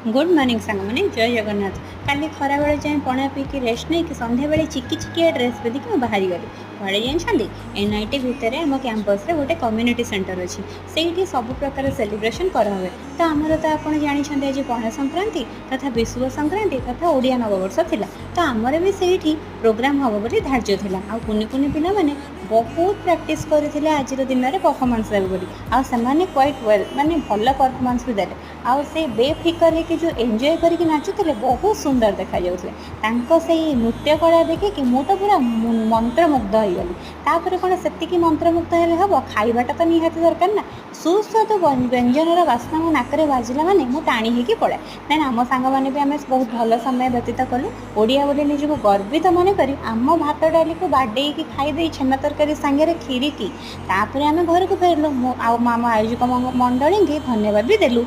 Good morning ସାଙ୍ଗମାନେ, ଜୟ ଜଗନ୍ନାଥ। କାଲି ଖରାବେଳେ ଯାଏଁ ପଣା ପିଇକି ରେଷ୍ଟ ନେଇକି ସନ୍ଧ୍ୟାବେଳେ ଚିକି ଚିକିଆ ଡ୍ରେସ୍ ପିନ୍ଧିକି ମୁଁ ବାହାରିଗଲି। କୁଆଡ଼େ ଜାଣିଛନ୍ତି? ଏନ୍ଆଇଟି ଭିତରେ ଆମ କ୍ୟାମ୍ପସ୍ରେ ଗୋଟେ କମ୍ୟୁନିଟି ସେଣ୍ଟର ଅଛି, ସେଇଠି ସବୁ ପ୍ରକାର ସେଲିବ୍ରେସନ୍ କରାହୁଏ। ତ ଆମର ତ ଆପଣ ଜାଣିଛନ୍ତି, ଆଜି ପଣା ସଂକ୍ରାନ୍ତି ତଥା ବିଷୁବ ସଂକ୍ରାନ୍ତି ତଥା ଓଡ଼ିଆ ନବବର୍ଷ ଥିଲା। ତ ଆମର ବି ସେଇଠି ପ୍ରୋଗ୍ରାମ୍ ହେବ ବୋଲି ଧାର୍ଯ୍ୟ ଥିଲା। ଆଉ କୁନି କୁନି ପିଲାମାନେ ବହୁତ ପ୍ରାକ୍ଟିସ୍ କରିଥିଲେ ଆଜିର ଦିନରେ ପରଫର୍ମାନ୍ସ ଦେବେ ବୋଲି। ଆଉ ସେମାନେ କ୍ୱାଇଟ୍ ୱେଲ୍, ମାନେ ଭଲ ପରଫର୍ମାନ୍ସ ବି ଦେଲେ। ଆଉ ସେ ବେଫିକର ହେଇକି ଯେଉଁ ଏନ୍ଜୟ କରିକି ନାଚୁଥିଲେ, ବହୁତ ସୁନ୍ଦର ଦେଖାଯାଉଥିଲେ। ତାଙ୍କ ସେଇ ନୃତ୍ୟ କଳା ଦେଖିକି ମୁଁ ତ ପୁରା ମନ୍ତ୍ରମୁଗ୍ଧ ହେଇଗଲି। ତାପରେ କ'ଣ ସେତିକି ମନ୍ତ୍ରମୁଗ୍ଧ ହେଲେ ହେବ? ଖାଇବାଟା ତ ନିହାତି ଦରକାର ନା। ସୁସ୍ୱାଦୁ ବ୍ୟଞ୍ଜନର ବାସ୍ନା ମୋ ନାକରେ ବାଜିଲା ମାନେ ମୁଁ ଟାଣି ହେଇକି ପଳାଏ। ଦେନ୍ ଆମ ସାଙ୍ଗମାନେ ବି ଆମେ ବହୁତ ଭଲ ସମୟ ବ୍ୟତୀତ କଲୁ। ଓଡ଼ିଆ ବୋଲି ନିଜକୁ ଗର୍ବିତ ମନେକରି ଆମ ଭାତ ଡାଲିକୁ ବାଡ଼େଇକି ଖାଇଦେଇ ଛେନା ତରକାରୀ ସାଙ୍ଗରେ କ୍ଷୀରିକି ତାପରେ ଆମେ ଘରକୁ ଫେରିଲୁ। ମୁଁ ଆଉ ଆମ ଆୟୋଜକ ମଣ୍ଡଳୀଙ୍କି ଧନ୍ୟବାଦ ବି ଦେଲୁ।